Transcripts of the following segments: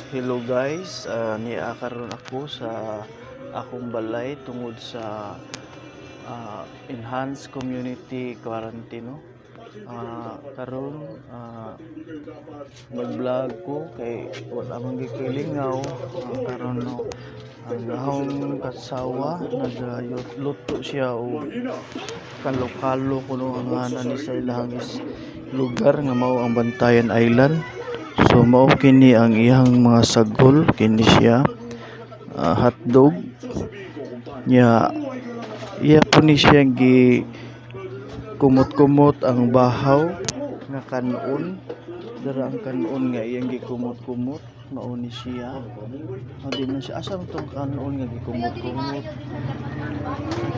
Hello guys, nia karon ako sa akong balay tungod sa enhanced community quarantine, no? Karon mag-vlog ko kay wala man gyud koy lingaw. Karon no, ang akong kasawa nagluto siya og kalo-kalo kuno ang ngalan ni sa ilahang lugar nga mao ang Bantayan Island. So mao kini ang iyang mga sagol, kini siya hotdog nya, iya po ni siya gi kumot-kumot ang bahaw nga kanon. Dara ang kanon nga iyang gikumot-kumot, mao ni siya. O di man siya, asa man tong kanon nga gikumot-kumot?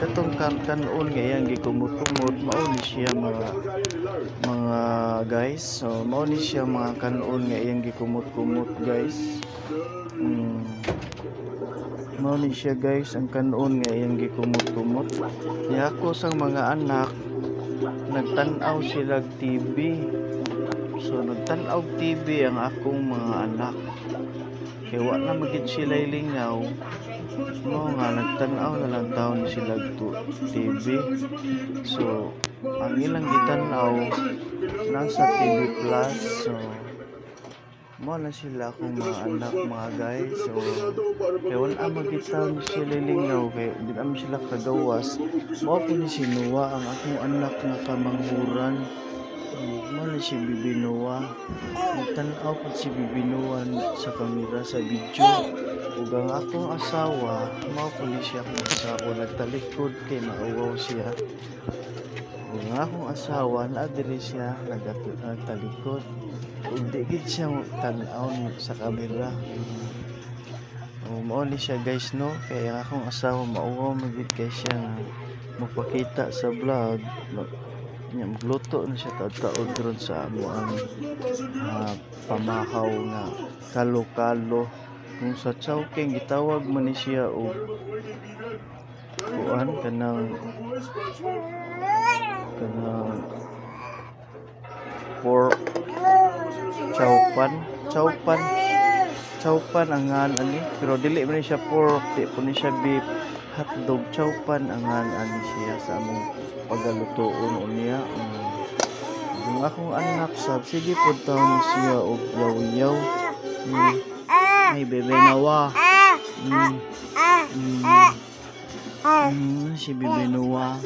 Katong kanon nga iyang gikumot-kumot, mao ni siya, mga guys. So mao ni siya mga kanon nga iyang gikumot-kumot, guys. Mao ni siya, guys, ang kanon nga iyang gikumot-kumot. Niya ako sang mga anak nagtan-aw sila TV. So nagtan-aw TV ang akong mga anak. Kay wa na man gid sila lingaw. No nga nagtan-aw na lang taon sila TV. So ang ilang gitan-aw nasa TV Plus. So mao na sila akong mga anak, mga guys. So kay wala man gid taon sila lingaw kay di naman sila kagawas. Mao po ni si Noah, ang akong anak nga kamanghuran. Mao ni si Bibi Noah. Nagtan-aw pud si Bibi Noah sa kamera sa video. Ug ang akong asawa, mao po ni siya akong asawa, nagtalikod kay nauwaw siya. Ug ang akong asawa naa diri siya nagtalikod. Ug di gid siya tan-aw sa kamera. O mao ni siya, guys, no, kay ang akong asawa mauwaw man gid kay siya nga mopakita sa vlog. Nya magluto na siya taud-taud ron sa amoang pamahaw nga kalo-kalo. Kung sa Chowking gitawag man ni siya og kuan, kanang pork chowpan, chowpan, chowpan ang ngan ani, pero dili man ni siya pork, di po ni siya beef, hotdog chowpan ang ngan ani siya sa among pagalutoon unya. Ang akong anak sab sige pud taon siya og yaw-yaw. Ay, Bebe Noah. Si Bebe Noah.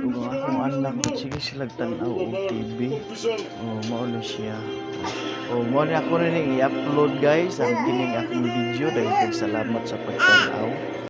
Ug ang akong anak sige sila tan-aw og TV. Oh, mao na siya. Oh, mao ni ako rin i-upload, guys, ang kining akong video. Dahil salamat sa pagtan-aw.